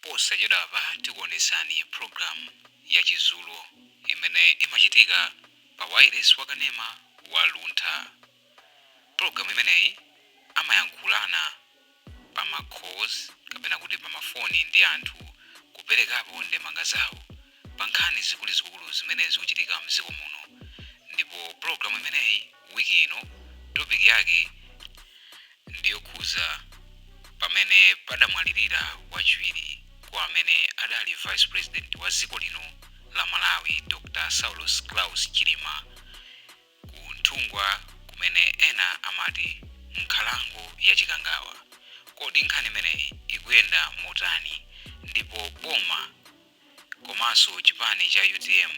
Posachedwapa tikuonetsani programu ya Chidzulo imene imachitika pa wireless wakanema wa Luntha. Programu imeneyi amayankhulana pa ma calls kapena kuti pa mafoni ndi anthu kuperekapo ndemanga zawo pa nkhani zikuluzikulu zimene zikuchitika mdziko muno. Ndipo programu imeneyi wiki ino topic yake ndiyokhuza pamene padamwalirira wachiwiri kwa amene adali Vice President wa dziko lino la Malawi, Dr Saulos Klaus Chilima, ku Nthungwa kumene ena amati nkhalango ya Chikangawa. Kodi nkhani imeneyi ikuyenda motani, ndipo boma komanso chipani cha UTM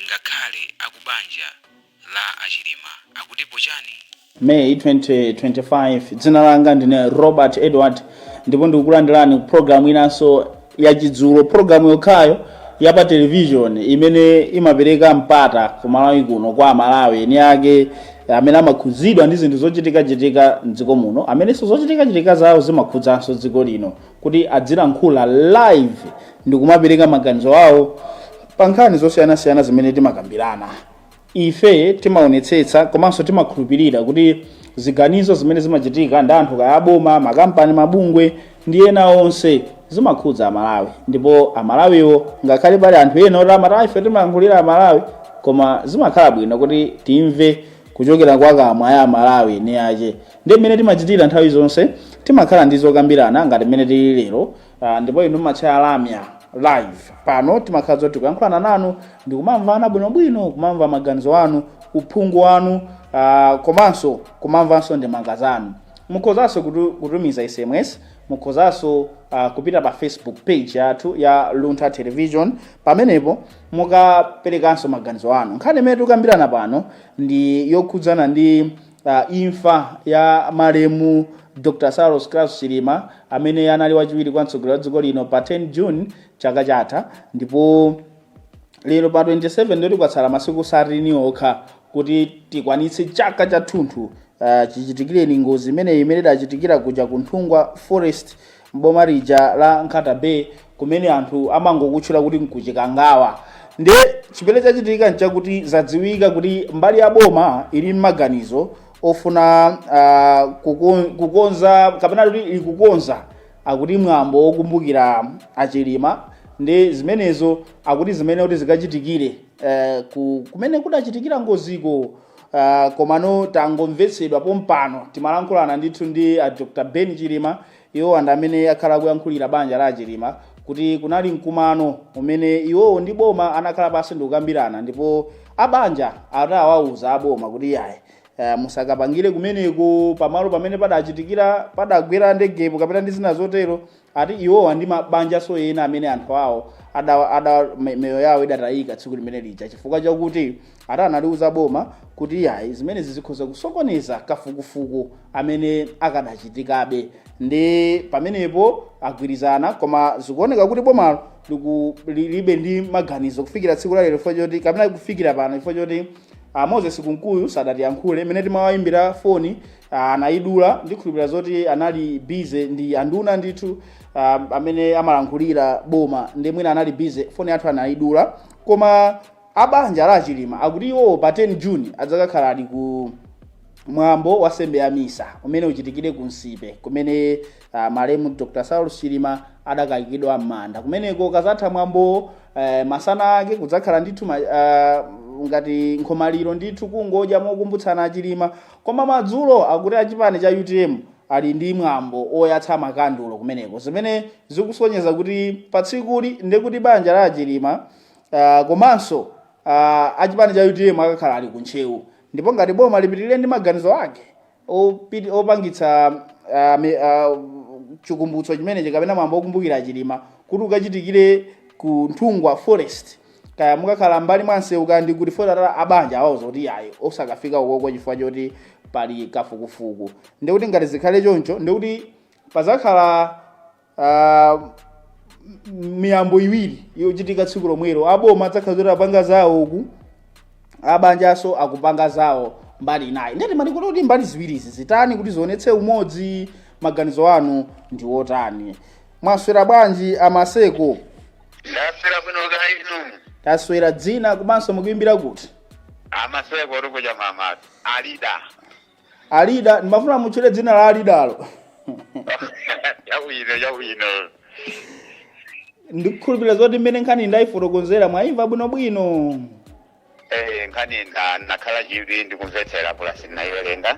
ngakhale akubanja la a Chilima akutipo chani? May 2025. Dzina langa ndine Robert Edward ndipo ndikukulandirani ku programu inanso ya Chidzulo, programu yokhayo ya pa television imene imapereka mpata ku Malawi kuno kwa Amalawi eni ake amene amakhudzidwa ndi zinthu zochitikachitika mdziko muno, amenenso zochitikachitika zawo zimakhudzanso dziko lino, kuti adzilankhula live ndi kumapereka maganizo awo pa nkhani zosiyanasiyana zimene timakambirana. Ife timaonetsetsa komanso timakhulupirira kuti ziganizo zimene zimachitika ndi anthu, kaya aboma, makampani, mabungwe ndi ena onse, zimakhudza Amalawi. Ndipo Amalawiwo, ngakhale pali anthu ena oti amati, "Ife timayankhulira Amalawi," koma zimakhala bwino kuti timve kuchokera kwa kamwa ya Amalawi eni ache. Ndi mmene timachitira nthawi zonse, timakhala ndi zokambirana ngati mmene tili lero. Ndipo inu mmatchaya lamya live pano, timakhala zoti tikuyankhulana nanu ndikumamvana bwinobwino, kumamva maganizo anu, uphungu wanu, komanso kumamvanso ndemanga zanu. Mukhozanso kutumiza SMS, mukhozanso kupita pa Facebook page yathu ya Luntha Television, pamenepo mukaperekanso maganizo anu. Nkhani imene tikukambirana pano ndi yokhudzana ndi imfa ya malemu Dr Saulos Klaus Chilima, amene anali wachiwiri kwa mtsogoleri wa dziko lino, pa 10 June chaka chatha. Ndipo lero pa 27, ndoti kwatsala masiku 13 okha kuti tikwanitse chaka chathunthu chichitikireni ngozi imeneyi imene idachitikira kuja ku Nthungwa Forest, mboma lija la Nkhata Bay, kumene anthu amangokutchula kuti nkuchikangawa. Ndiye chimene chachitika nchakuti zadziwika kuti mbali ya boma ili m'maganizo ofuna kukonza, kapena kuti ikukonza, akuti mwambo wokumbukira aChilima. Ndi zimenezo akuti zimene kuti zikachitikire kumene kudachitikira ngoziko. Komano tangomvetsedwa pompano, timalankhulana ndithu ndi a Dr Ben Chilima, iwo anthu amene akhala akuyankhulira banja la Chilima, kuti kunali mkumano umene iwowo ndi boma anakhala pansi ndikukambirana, ndipo abanja atawauza aboma kuti yayi, musakapangire kumeneko pamalo pamene padachitikira, padagwera ndegepo kapena ndi zina zotero. Ati iwowa ndi mabanjaso ena amene anthu awo ada miyoyo yawo idatayika tsiku limene lija, chifukwa chakuti ati analiuza boma kuti yayi, zimenezi zikhoza kusokoneza kafukufuku amene akadachitikabe. Ndi pamenepo agwirizana, koma zikuoneka kuti bomalo libe ndi maganizo kufikira tsiku la lero, chifukwa choti, kapena kufikira pano, chifukwa choti Moses Kunkuyu sadatiyankhule. Mmene timawayimbira foni anayidula. Ndikhulupirira zoti anali busy ndi anduna ndithu amene amalankhulira boma, ndi mwina anali busy, foni yathu anayidula. Koma abanja la Chilima akuti iwowo pa 10 June adzakakhala ali ku mwambo wa sembe ya misa umene uchitikire ku Nsipe, kumene malemu Dr Saulos Chilima adakayikidwa m'manda. Kumeneko kazatha mwambo, masana ake kudzakhala ndithu ngati nkhomaliro ndithu, kungodya mokumbutsana aChilima. Koma madzulo akuti achipani cha UTM ali ndi mwambo oyatsa makandulo kumeneko, zimene zikusonyeza kuti pa tsikuli ndikuti banja la Achilima komanso achipani cha UTM akakhala ali kuntchewu. Ndipo ngati boma lipitirire ndi maganizo ake opangitsa chikumbutso chimenechi kapena mwambo okumbukira Achilima kuti ukachitikire ku Nthungwa Forest, kaya mukakhala mbali mwa msewu kaya ndi kuti fotata, abanja awauza kuti yayi, osakafika ukoko chifukwa choti pali kafukufuku. Ndikuti ngati zikhale choncho, ndikuti pazakhala miyambo iwiri yochitika tsiku lomwelo. Aboma adzakhala zoti apanga zawo uku, abanjaso akupanga zawo mbali inayi. Ndati mati kuti mbali ziwirizi zitani kuti zionetse umodzi? Maganizo anu ndi otani? Mwaswera bwanji amaseko? Ndaswera bwino, kaya inu? Taswera. Dzina komanso mukuimbira kuti? Amaseko uri kuja mama alida. Alida, ndimafuna mutchule dzina la alidalo. Yawino, yawino. Ndikukhulupirira zoti mmene nkhani ndayifotokozera mwayimva bwinobwino. Eh, nkhani nakhala chidwi ndikumvetsera, plus ndinayiwerenga.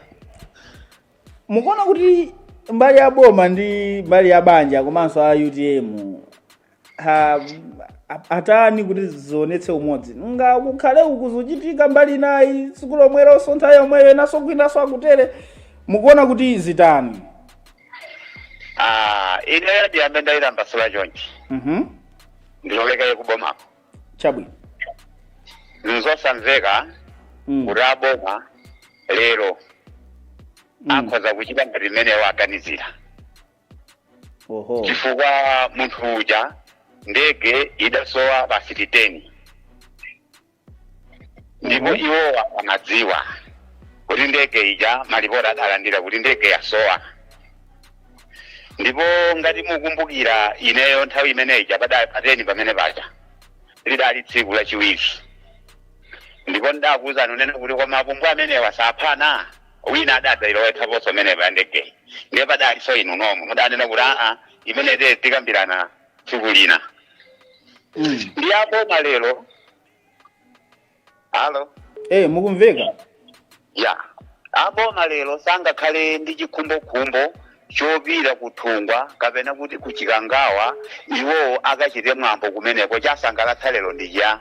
Mukuona kuti mbali ya boma ndi mbali ya banja komanso a UTM atani kuti zionetse umodzi, nga kukhale uku zochitika mbali inayi tsiku lomwelo, nthawi yomweyo, inaso kwinaso akutere? Mukuona kuti zitani? Ah, ine yadiyambe ndayilambasula chonchi. Ndilolekeye kubomako. Chabwino. Nzosamveka kuti aboma lero akhoza kuchita ngati mmene waganizira, chifukwa munthu uja ndege idasowa pa 10, ndipo iwowa amadziwa kuti ndege ija, malipoti adalandira kuti ndege yasowa. Ndipo ngati mukumbukira, ineyo nthawi imene ija pa 10 pamene paja lidali tsiku lachiwiri, ndipo ndakuwuzani unene kuti koma apumbwa amenewa saphana, wina adadzayilowetsaponso amenepa ya ndegeyi. Ndiye padalinso inu nomwe mudanena kuti aa, imene te tikambirana tsiku lina. Ndi aboma lero, alo? Eh, mukumveka. Ya, aboma lero sangakhale ndi chikhumbokhumbo chopita kuthungwa kapena kuti kuchikangawa, iwowo akachite mwambo kumeneko. Chasangalatsa lero ndi cha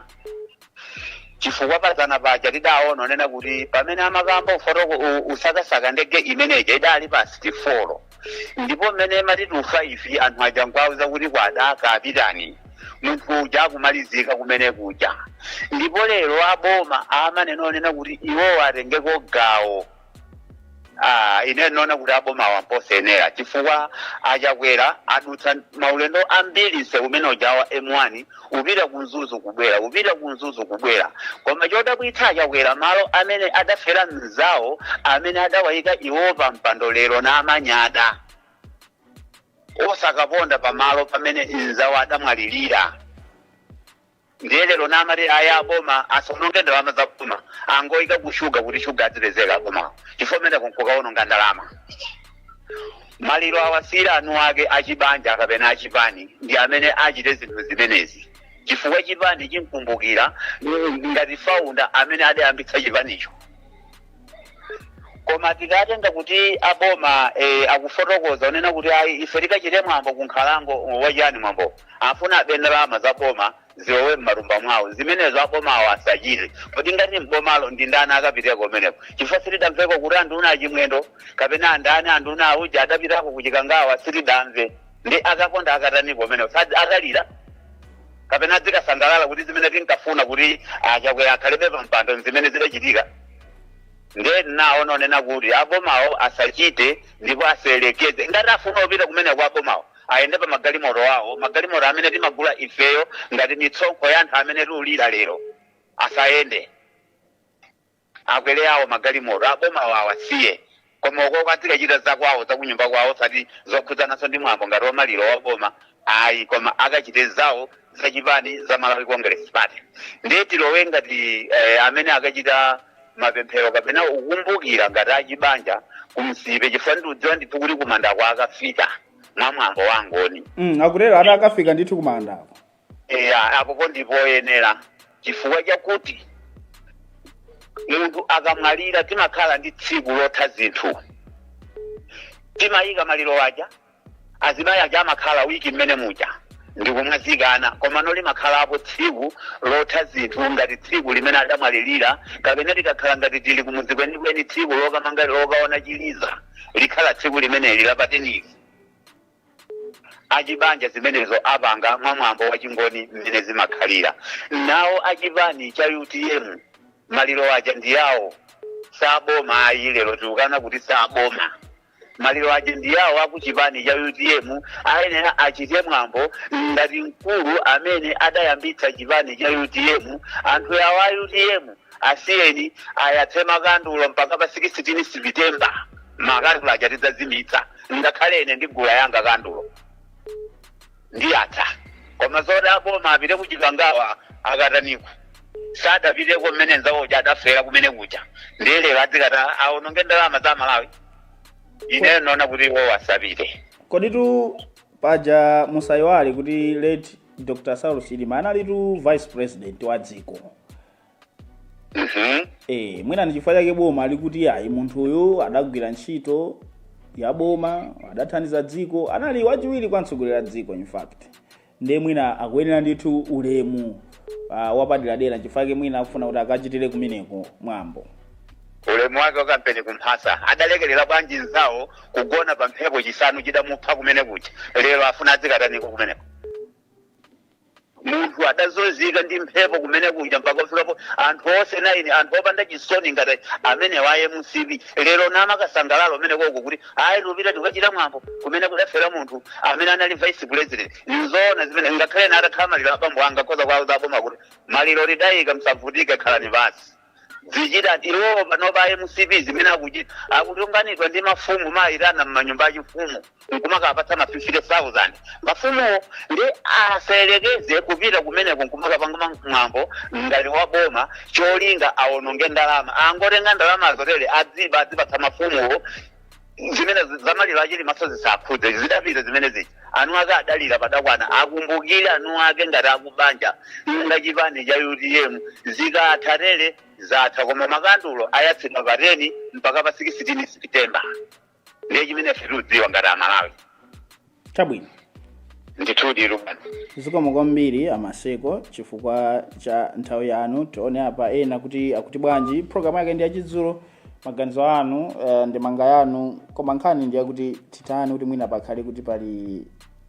chifukwa pazana paja tidaona onena kuti pamene amakamba ufotoko usakasaka ndege imeneja idali pa 64, ndipo mmene mati 5 anthu aja nkwauza kuti kwadaka, apitani, munthu uja akumalizika kumene kuja. Ndipo lero aboma amanena onena kuti iwowo atengeko gawo. Ah, ine ndinaona kuti aboma wamposenera, chifukwa achakwera adutsa maulendo ambiri msewu umene ujawa M1, upita ku Mzuzu kubwera, upita ku Mzuzu kubwera. Koma chodabwitsa, achakwera malo amene adafera mzawo amene adawayika iwo pa mpando, lero namanyada osakaponda pamalo pamene mzawo adamwalirira. Ndiye lero namati aya, aboma asononge ndalama za boma, angoyika ku shuga kuti shuga adzipezeka aboma, chifukwa umene kunkukaononga ndalama. Maliro awasiyira anu ake achibanja kapena achipani ndi amene achite zinthu zimenezi, chifukwa chipani chimkumbukira ngati founder amene adayambitsa chipanicho. Koma tikatenga kuti aboma akufotokoza unena kuti ayi, ife tikachite mwambo ku nkhalango, wachani mwambo? Afuna abe ndalama za boma zilowe m'matumba mwawo. Zimenezo abomawo asachite. Kodi ngati mbomalo ndi ndani akapiteko kumeneko? Chifukwa sitidamveko kuti anduna achimwendo kapena andani, anduna auja adapitako kuchikangawa, sitidamve. Ndi akakonda akataniko kumeneko? Akalira kapena adzikasangalala kuti zimene tinkafuna kuti achakwera akhalebe pa mpando zimene zidachitika? Ndiye naona onena kuti abomawo asachite ndipo aselekeze. Ngati afuna kupita kumeneko, abomawo ayende pa magalimoto awo, magalimoto amene timagula ifeyo ngati mitsonkho ya anthu amene tiulira lero. Asayende, akwere awo magalimoto. Abomawo awasiye, koma uko azikachita zakwawo, zakunyumba kwawo, sati zokhudzananso ndi mwambo ngati wamaliro wa boma ayi, koma akachite zawo zachipani za Malawi Congress Party. Ndiye tilowe ngati amene akachita mapemphero kapena ukumbukira ngati achibanja kumsipe, chifukwa ndikudziwa ndithu kuti kumanda kwa akafika mwa mwambo wa ngoni. Akutero ati akafika ndithu kumandako. Eya, apopo ndipoyenera, chifukwa chakuti munthu akamwalira timakhala ndi tsiku lotha zinthu, timayika maliro aja, azimayi aja amakhala wiki mmene muja ndikumwazikana, koma no limakhalapo tsiku lotha zinthu ngati tsiku limene adamwalirira, kapena tikakhala ngati tili kumudzi kwenikweni, tsiku lokamanga, lokaona chiliza, likhala tsiku limeneli la pa 10. Achibanja zimenezo apanga mwamwambo wachingoni mmene zimakhalira. Nawo achipani cha UTM maliro aja ndi yawo, saboma ayi. Lero tikukana kuti saboma, maliro aja ndi yawo akuchipani cha UTM, ayenera achite mwambo ngati mkulu amene adayambitsa chipani cha UTM. Anthu yawo a UTM asiyeni ayatse makandulo mpaka pa 16 September, makandulo aja tidzazimitsa. Ngakhale ine ndigula yanga kandulo. Ndiyatha. Koma zoti aboma apite kuchikangawa akataniko, sadapiteko mmene nzawoja adafera kumene kuja, ndiye lero adzikata aononge ndalama za Malawi? Ineyo naona kuti iwo asapite. Koditu paja musayiwale kuti late Dr Saulos Chilima analitu vice president wa dziko. Mwina ndi chifukwa chake boma likuti ayi, munthu uyu adagwira ntchito ya boma, adathandiza dziko, anali wachiwiri kwa mtsogoleri wa dziko in fact, ndiye mwina akuyenera ndithu ulemu wapaderadera. Chifukwa chake mwina akufuna kuti akachitire kumeneko mwambo. Ulemu wake wakampeni kumphasa? Adalekerera bwanji nzawo kugona pa mphepo, chisanu chidamupha kumene kuja? Lero afuna adzikataniko kumeneko? Munthu adazozika ndi mphepo kumene kuja mpaka kufikapo anthu onse 9, anthu opanda chisoni ngati amene wa MCP, lero namakasangalalo umene koko kuti ayi, tupita tikachita mwambo kumene kudafera munthu amene anali vice president. Nzoona zimene? Ngakhale natakhala maliro abambo anga, khoza kwawo zaboma kuti maliro lidayika, msavutike, khalani basi, zichita iwowo panopa MCP. Zimene akuchita, akutunganidwa ndi mafumu, mayitana m'manyumba achifumu nkumakapatsa ma 50,000 mafumuwo, ndi asayerekeze kupita kumeneko nkumakapanga mwambo ngati wa boma, cholinga awononge ndalama. Angotenga ndalama zotere, adziba, adzipatsa mafumuwo. Zimene zamaliro achilimaso zisakhudze, zidapita zimene zija. Anu ake adalira padakwana, akumbukire anu ake ngati akubanja ngachipani cha UTM. Zikatha tere zatha, koma makandulo ayatsidwa pa 10 mpaka pa 16 September. Ndiye chimene ife tikudziwa ngati Amalawi. Chabwino. Ndithudi, Ruben. Zikomo kwambiri amaseko chifukwa cha nthawi yanu. Tione apa ena kuti akuti bwanji. Programu yake ndi yachidzulo. Maganizo anu, ndemanga yanu, koma nkhani ndi yakuti titani kuti mwina pakhale kuti pali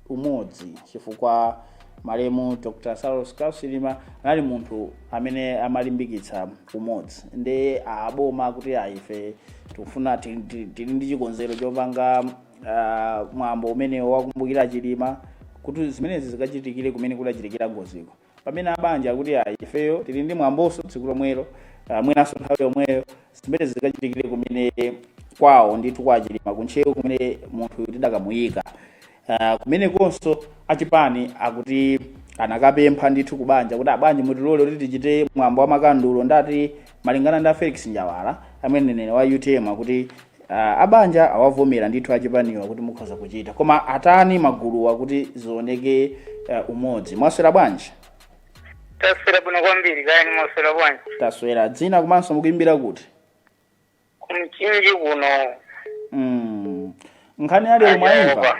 umodzi, chifukwa malemu Dr Saulos Klaus Chilima anali munthu amene amalimbikitsa umodzi. Ndi aboma kuti aife tikufuna tili ndi chikonzero chopanga mwambo umenewo wakumbukira Chilima, kuti zimenezi zikachitikire kumene kudachitikira ngoziko, pamene abanja akuti ayi, ifeyo tili ndi mwambonso tsiku lomwelo, mwinanso nthawi yomweyo, zimene zikachitikire kumene kwawo ndithu kwa Chilima kuntcheu, kumene munthu tidakamuyika. Kumenekonso achipani akuti anakapempha ndithu kubanja kuti abanja mutilole kuti tichite mwambo wa makandulo. Ndati malingana ndi a Felix Njawala amene mneneri wa UTM, akuti abanja awavomera ndithu achipaniwa kuti mukhoza kuchita, koma atani maguluwa kuti zioneke umodzi? Mwaswera bwanji? Taswera bwino kwambiri. Kaya ni mwaswera bwanji? Taswera. Dzina komanso mukuimbira kuti? Kumchinji kuno. Nkhani ya lero mwayimva? Ajehovha.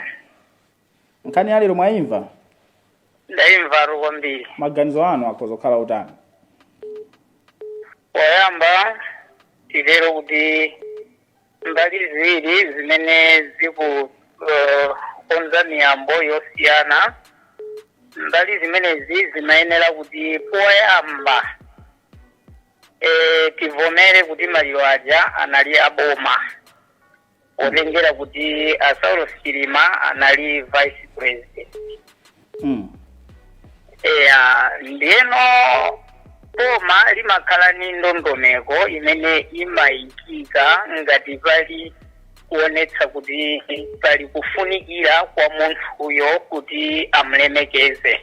Nkhani ya lero mwayimva? Ndayimvatu kwambiri. Maganizo anu akhoza kukhala utani? Poyamba titero kuti mbali ziwiri zimene zikukonza miyambo yosiyana, mbali zimenezi zimayenera kuti poyamba tivomere kuti maliro aja anali aboma, potengera kuti a Saulos Chilima anali vice president. Eya, ndiyeno boma limakhala ni ndondomeko imene imayikika ngati pali kuonetsa kuti pali kufunikira kwa munthuyo kuti amulemekeze.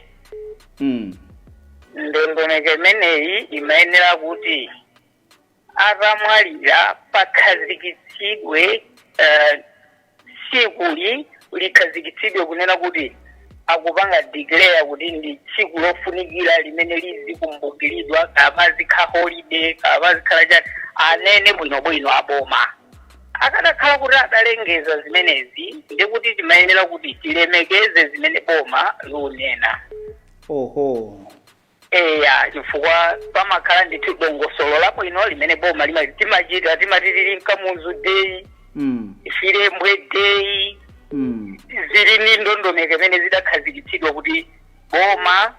Ndondomeko imeneyi imayenera kuti atamwalira pakhazikitsidwe tsikuli likhazikitsidwe kunena kuti akupanga declare kuti ndi tsiku lofunikira limene lizikumbukiridwa, kapazikhala holiday, kapazikhala chani, anene bwinobwino aboma. Akanakhala kuti adalengeza zimenezi, ndikuti timayenera kuti tilemekeze zimene boma lunena. Oho. Eya, chifukwa pamakhala ndithu dongosolo labwino limene boma timachita, timati tili Mkamuzu Day, Chilembwe Day, zili ndi ndondomeko imene zidakhazikitsidwa kuti boma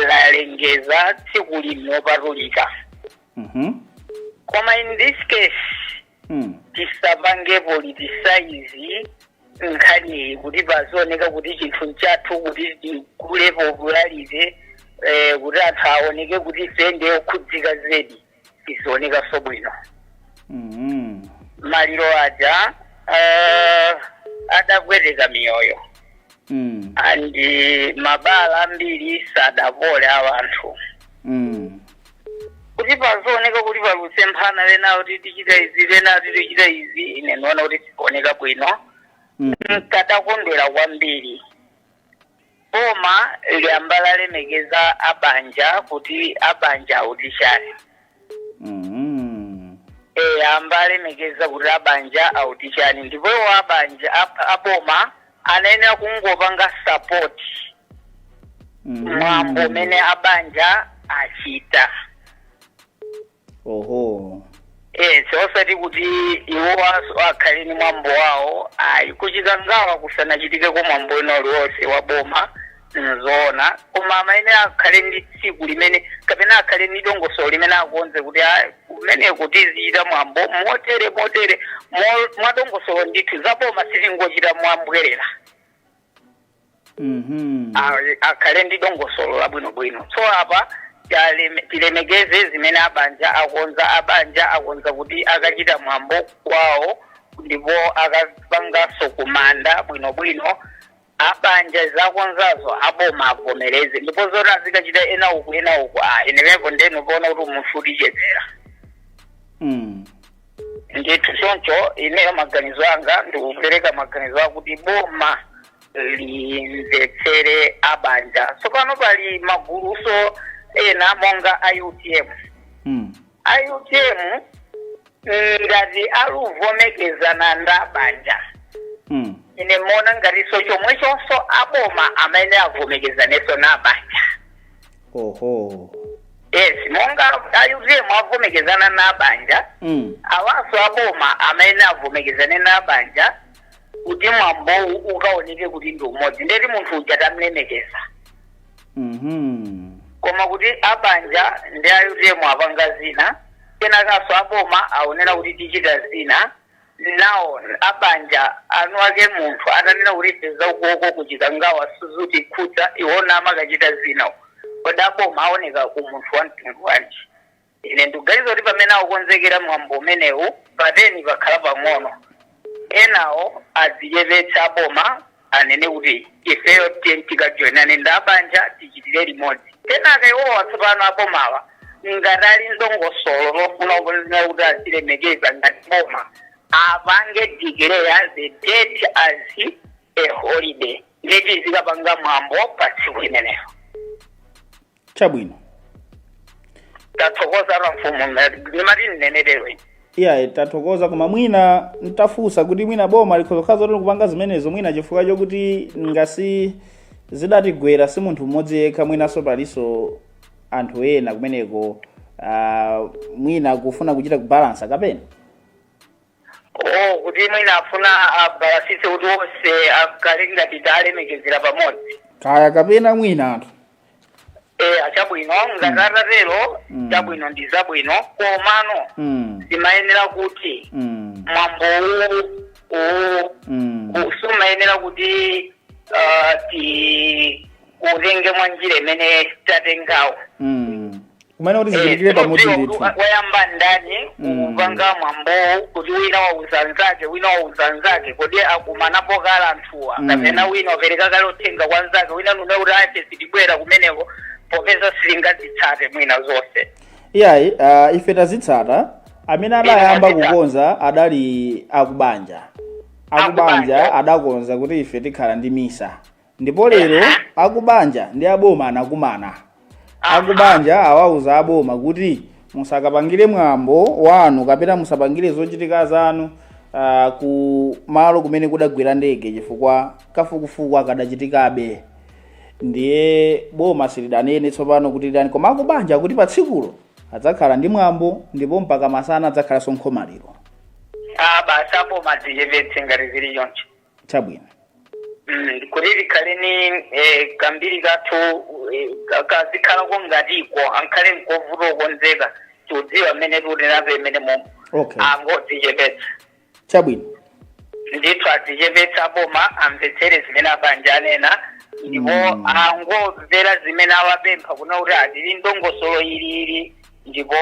lalengeza tsiku lino lopatulika. Koma in this case tisapange politicize nkhaniyi kuti pazioneka kuti chinthu chathu kuti tikule popularity, kuti anthu aoneke kuti ife ndiye okhudzika zedi, izionekaso bwino. Maliro aja adapweteka miyoyo. And mabala ambiri sadapole awanthu. Kuti pazooneka kuti palusemphana, lena kuti tichita izi, lena kuti tichita izi, ine ndiona kuti sikuoneka bwino. Nkadakondwera kwambiri boma liyamba lalemekeza abanja, kuti abanja autishani. E, amba alemekeza kuti abanja autishani, ndipo iwo abanja aboma anayenera kungopanga support mwambo umene abanja achita. Yes, osati kuti iwo akhale ni mwambo wawo, ayi. Kuchikangawa kusanachitikeko mwambo wina uliwonse wa boma, nzoona, koma amayenera akhale ndi tsiku limene kapena akhale ndi dongosolo limene akonze kuti kumeneko tizichita mwambo motere motere, mwadongosolo ndithu. Za boma sizingochita mwambwerera. Akhale ndi dongosolo labwinobwino. So apa tilemekeze zimene abanja akonza. Abanja akonza kuti akachita mwambo kwawo, ndipo akapanganso kumanda bwinobwino. Abanja zakonzazo aboma avomereze, ndipo zoti azikachita ena uku ena uku, ah, inenepo ndenu poona kuti umunthu utichepera. Ndithu choncho ineyo maganizo anga, ndikupereka maganizo akuti boma limvetsere abanja. Tsopano pali maguluso ena monga a UTM. A UTM ngati aluvomekezana ndi abanja, ine mona ngatinso chomwechonso aboma amene avomekezanenso na abanja. Yes, monga a UTM avomekezana na abanja, awanso aboma amene avomekezane na abanja kuti mwambowu ukaoneke kuti ndi umodzi, ndeti munthu uja tamlemekeza. Koma kuti abanja ndi a UTM apanga zina, kenakanso aboma aonera kuti tichita zina nawo abanja anu ake, munthu atanena kuti ife zaukoko kuchikangawa sizutikhudza, iwona amakachita zina, kodi aboma aoneka ku munthu wa mtundu wanji? Ine ndikuganiza kuti pamene akukonzekera mwambo umenewu, pateni pakhala pang'ono, enawo adzichepetsa, aboma anene kuti ifeyo tiye tikajoinane ndi abanja, tichitire limodzi. Kenaka iwowa tsopano abomawa ngati ali ndongosolo lofuna kuonera kuti azilemekeza ngati boma, apange declare the date as a holiday, ndeti zikapanga mwambo pa tsiku limenelo. Chabwino. Tathokoza mfumu, ndimati ndinenetero ine. Iya, tathokoza. Koma mwina ntafunsa kuti mwina boma likhozokhala zoti kupanga zimenezo, mwina chifukwa chokuti ngasi zidatigwera si munthu mmodzi yekha, mwinanso palinso anthu ena kumeneko, mwina kufuna kuchita kubalansa kapena Oh, kuti mwina afuna abalansitse kuti onse akhale ngati talemekezera pamodzi. Kaya kapena mwina anthu Eh, achabwino, ngati atatero, chabwino, ndi zabwino, komano zimayenera kuti mwambo uwu sumayenera kuti ti utenge mwa njira imene tatengawo. Kumene kuti zichitikire pamodzi. Sikudziwa Ndithu. kuti wayamba ndani kupanga mwambowu, kuti wina wauza nzake, wina wauza nzake, kodi akumanapo kale anthuwa, kapena wina wapereka kale uthenga kwa nzake, wina nuna kuti ache sitibwera kumeneko popeza silingazitsate mwina zonse. Iyayi, ife tazitsata. Amene adayamba Ine kukonza adali akubanja. Akubanja Akubanja. adakonza kuti ife tikhala ndi misa, ndipo lero akubanja ndi aboma anakumana. Akubanja awauza aboma kuti musakapangire mwambo wanu kapena musapangire zochitika zanu ku malo kumene kudagwera ndege, chifukwa kafukufuku akadachitikabe. Ndiye boma silidanene tsopano kuti lidani, koma akubanja kuti pa tsikulo adzakhala ndi mwambo, ndipo mpaka masana adzakhalanso nkhomaliro. Ah, basi, aboma dzichepetse ngati zili choncho. Chabwino. Kuti likhale ni kambiri kathu, kazikhalako ngatiko ankhale nkovuta okonzeka, tiudziwa amene tiunenapo imene momwe angodzichepetsa. Chabwino. Ndithu, adzichepetsa boma, amvetsere zimene abanja anena, ndipo angomvera zimene awapempha kuna kuti atili ndongosolo ilili, ndipo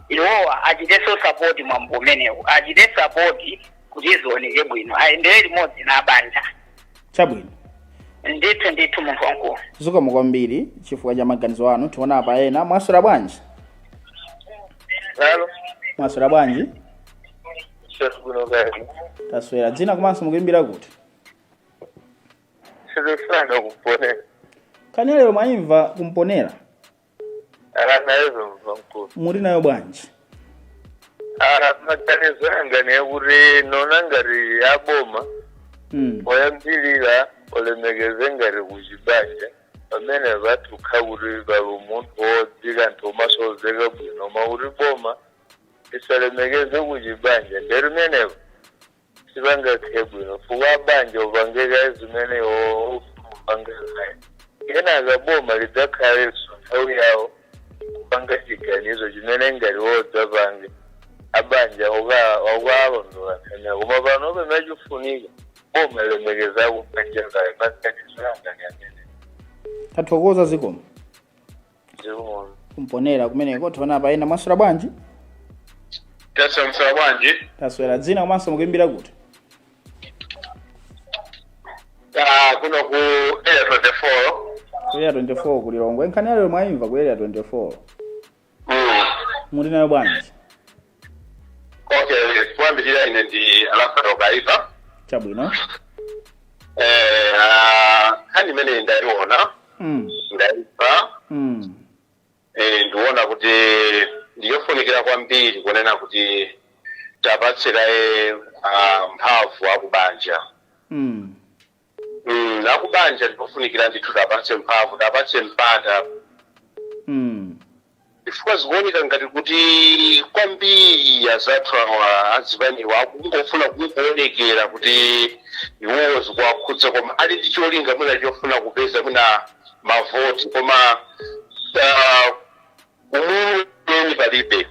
iwowa achitenso support mwambo umenewu, achite support kuti zioneke bwino, ayendere limodzi na abanja. Chabwino. Ndithu ndithu, munthu wankulu. Zikomo kwambiri chifukwa cha maganizo anu. Tiona apa ena. Mwaswera bwanji? Halo, Mwaswera bwanji? Kuno kani. Taswera. Dzina komanso mukuimbira kuti? Sizofana kuponera. Nkhani lero mwayimva kumponera? Ala, nayezo mkulu. Muli nayo bwanji? Ah, maganizo anga nekuti nona ngati aboma oyambirira olemekeze ngati kuchibanja pamene patukha kuti pali umunthu wodzika nthu umasozeka bwino, makuti boma lisalemekeze kuchibanja, nderimenepo sipangakhe bwino, fuka banja upangeka zimene upanga naye, kenaka boma lidzakhalenso nthawi yawo kupanga chiganizo chimene ngati wodzapange abanja ukalondola nkhaniya. Koma pano pamene chifunika boma lemekeza kubanja kaye. Maganizo anga ni amene. Tathokoza, zikomo. Zikomo. Kumponera kumeneko. Tiona apa ena. Mwaswera bwanji? Taswera bwanji? Taswera. Dzina komanso mukuimbira kuti? Ah, kuno ku Area 24. Ku Area 24 ku Lilongwe. Nkhani lero mwayimva ku Area 24? Muli nayo bwanji? Okay, kuyambirira ine ndi Alafado Kaiva. Chabwino. Nkhani imene ndayiona, ndayimva, ndiona kuti ndiyofunikira kwambiri kunena kuti tapatsiraye mphamvu akubanja. Akubanja ndipofunikira ndithu tapatse mphamvu, tapatse mpata, chifukwa zikuoneka ngati kuti kwambiri azathu awa azipaniwa akungofuna kungoonekera kuti iwowo zikuwakhudza, koma ali ndi cholinga mwina chofuna kupeza mwina mavoti, koma umuleni palibe.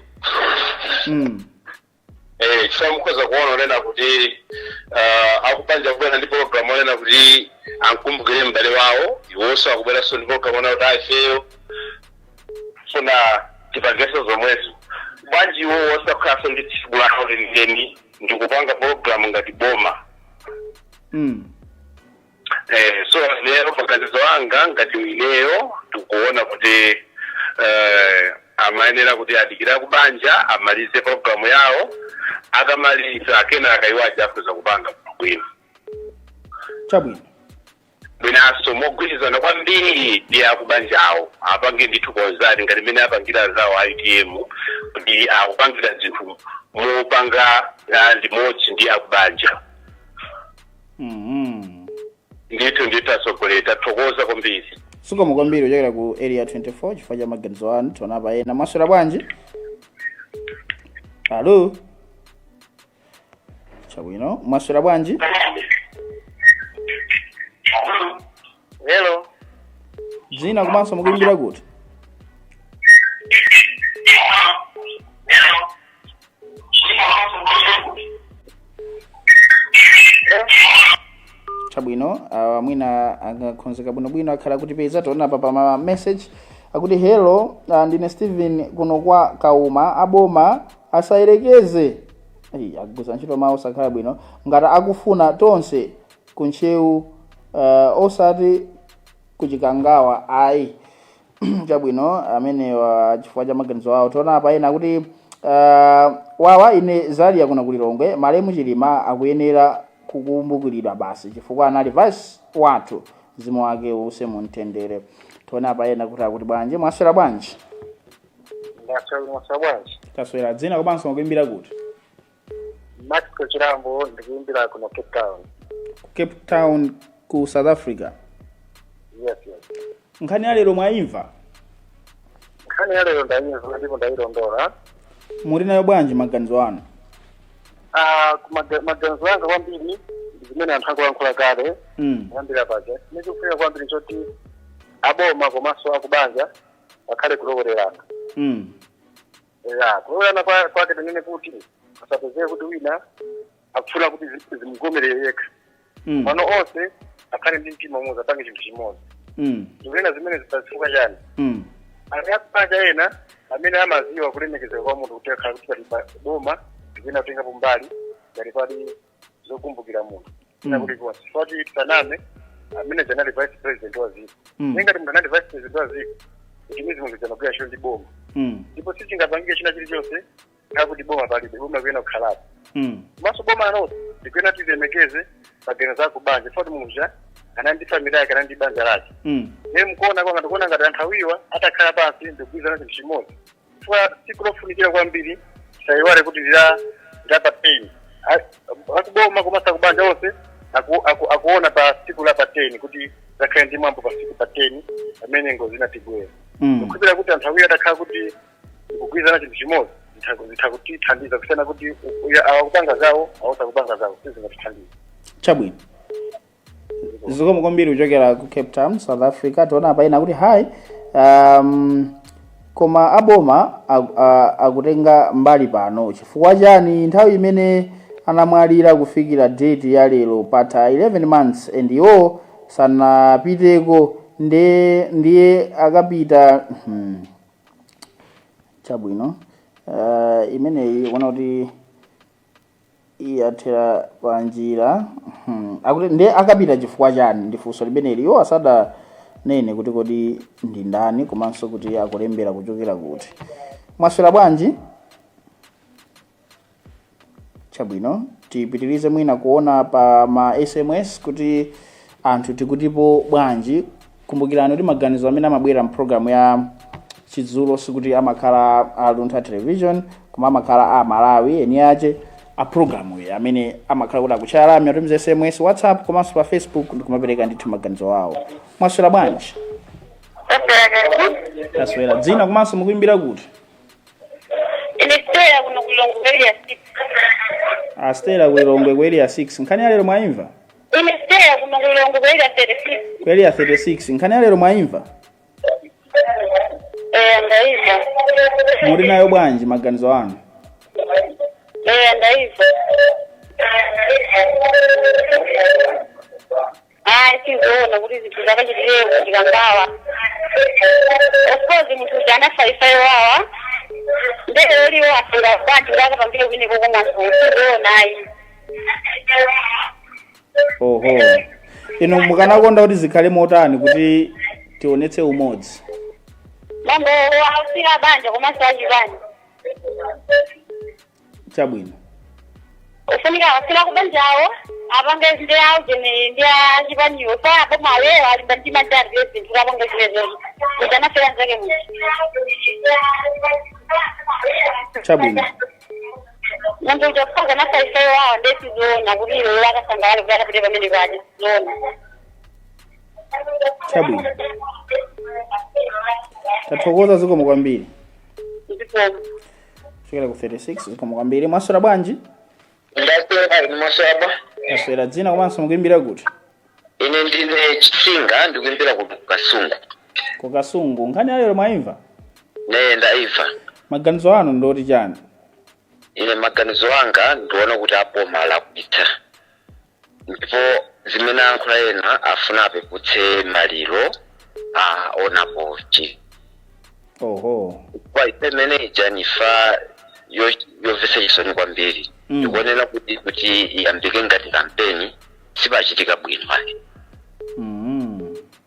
Chifukwa mukhoza kuona onena kuti akubanja kubwera ndi program onena kuti ankumbukire m'bale wawo, iwonso akubweranso ndi program onena kuti ifeyo funa tipangenso zomwezo. Bwanji iwo osakhalanso ndi tsiku lawo lenileni ndikupanga program ngati boma? So ineyo maganizo anga ngati ineyo ndikuona kuti amayenera kuti adikira kubanja amalize program yawo, akamaliza kenaka iwo aja akhoza kupanga bwino. Chabwino. Bwinanso mogwirizana kwambiri ndi akubanjawo, apange ndithu konzati ngati mmene apangira zawo ITM, kuti akupangira zinthu mopanga limodzi ndi akubanja. Ndithu ndithu, atsogoleri, tathokoza kwambiri. Zikomo kwambiri kuchokera ku Area 24 chifukwa cha maganizo anu. Tiona apa ena. Mwaswera bwanji? Alo, chabwino. Mwaswera bwanji? Hello. Dzina komanso mukuimbira kuti? Chabwino, mwina angakhonzeka bwinobwino akhala kutipeza. Tiona apa pa ma message akuti, "Hello, ndine Steven kuno kwa Kauma. Aboma asayerekeze." Ei, agwiritsa ntchito mawu osakhala bwino. "Ngati akufuna tonse kuntchewu, osati kuchikangawa ayi." Chabwino, amenewa chifukwa cha maganizo awo. Tiona apa ena akuti, "Wawa, ine Zalia kuno kulilongwe. Malemu Chilima akuyenera kukumbukiridwa basi chifukwa anali vice wathu. Mzimu wake uuse mumtendere." Tiona apa ena kuti akuti bwanji. Mwaswera bwanji? Ndaswera bwanji? Taswera. Dzina komanso mukuimbira kuti? Maxwell Chilambo, ndikuimbira kuno Cape Town. Cape Town ku South Africa? Yes. Nkhani ya lero mwayimva? Nkhani ya lero ndayimva ndipo ndayilondola. Muli nayo bwanji maganizo anu? Ah, maganizo anga kwambiri ndi zimene anthu akulankhula kale. Kuyambira paja chimene kwambiri choti aboma komanso akubanja akhale kulowererana. Ya, kulowererana kwake tinene kuti asapezeke kuti wina akufuna kuti zimukomerere yekha. Pano onse akhale ndi mtima umodzi, apange chinthu chimodzi. Ndikunena zimene zipazifukwa chani? Anthu akubanja ena amene amaziwa kulemekezeka kwa munthu, kuti akhala kuti pali boma ndikuyena kutengapo mbali ngati pali zokumbukira munthu ina kulikonse, chifukwa tisaname. Amene anali vice president wa dziko. Ngati munthu anali vice president wa dziko, chimizi munthu chanagwira ntchito ndi boma. Ndipo sichingapangike china chilichonse ngakuti boma palibe, boma kuyena kukhalapo. Komanso boma lonse ndikuyena tilemekeze maganizo akubanja, chifukwa kuti muja anali ndi family yake, anali ndi banja lake. Ndiye mukuona kwanga, ndikuona ngati anthu awiriwa atakhala pansi ndikugwirizana chinthu chimodzi, chifukwa tsiku lofunikira kwambiri tisayiwale kuti lila pa 10, akuboma komanso akubanja onse akuona pa tsiku la pa 10 kuti zakhale ndi mwambo pa tsiku pa 10 pamene ngozi inatigwera. Ndikukhulupirira kuti anthu awiri atakhala kuti ndikugwirizana chinthu chimodzi zitha kutithandiza kusiyana kuti awakupanga zawo, awosakupanga zawo, sizingatithandize. Chabwino, zikomo kwambiri kuchokera ku Cape Town, South Africa. Tiona apa ina kuti, "Hi, koma aboma akutenga mbali pano chifukwa chani? Nthawi imene anamwalira kufikira date ya lero patha 11 months and iwo sanapiteko, ndiye akapita." Chabwino, imeneyi kuona kuti iyathera panjira. Akuti ndiye akapita chifukwa chani, ndi funso limeneli. Iwo asadanene kuti kodi ndi ndani komanso kuti akulembera kuchokera kuti. Mwaswera bwanji? Chabwino, tipitirize mwina kuona pa ma SMS kuti anthu tikutipo bwanji. Kumbukirani kuti maganizo amene amabwera mpulogalamu ya Chidzulo sikuti amakhala a Luntha Television, koma amakhala a Malawi eni ache a programu iyi amene amakhala kuti akutchaya lamya, atumiza SMS, WhatsApp komanso pa Facebook, ndikumapereka ndithu maganizo awo. Mwaswera bwanji? Taswera. Dzina komanso mukuimbira kuti? Ine Stella, kuno ku Lilongwe, Area 6. A Stella ku Lilongwe ku Area 6, nkhani ya lero mwaimva? Ine Stella, kuno ku Lilongwe ku Area 36. Ku Area 36, nkhani ya lero mwaimva? Eh, ndaimva. Muli nayo bwanji maganizo anu? Eh, ndaimva. Ayi, sizoona kuti zinthu zakachitire kuchikangawa. Of course munthu uja anafa imfa yowawa, ndelo liwo afunga bwanji kuti akapangire kwineko komwanso? Sizoona ayi. Oho, inu mukanakonda kuti zikhale motani kuti tionetse umodzi? Mambo ausira banja komanso achipani. Chabwino. Ufunika asira kubanjawo apange ndi aujene ndi achipaniwo sa aboma awewo alimba mtima ndi alibe zinthu apange zimenezo kuti anafera nzake munthu. Chabwino. Munthu uja kufaza anafa imfa yowawa, nde sizoona kuti ilo akasangalale kuti akapite pamene paja, sizoona. Chabwino, tathokoza, zikomo kwambiri. Zikomo. Kuchokera ku 36, zikomo kwambiri. Mwaswera bwanji? Ndaswera, inu mwaswera? Taswera. Dzina komanso mukuimbira kuti? Ine ndine Chisinga, ndikuimbira ku Kasungu. Ku Kasungu, nkhani ya lero mwaimva? Neye, ndaimva. Maganizo anu ndoti chani? Ine maganizo anga, ndiona kuti aboma alakwitsa, ndipo zimene ayankhula ena afuna apeputse maliro a onapochi. Oho. Kwa ife imeneija ni imfa yomvetsa chisoni kwambiri. Ndikuonera kuti iyambike ngati kampeni sipachitika bwino ayi.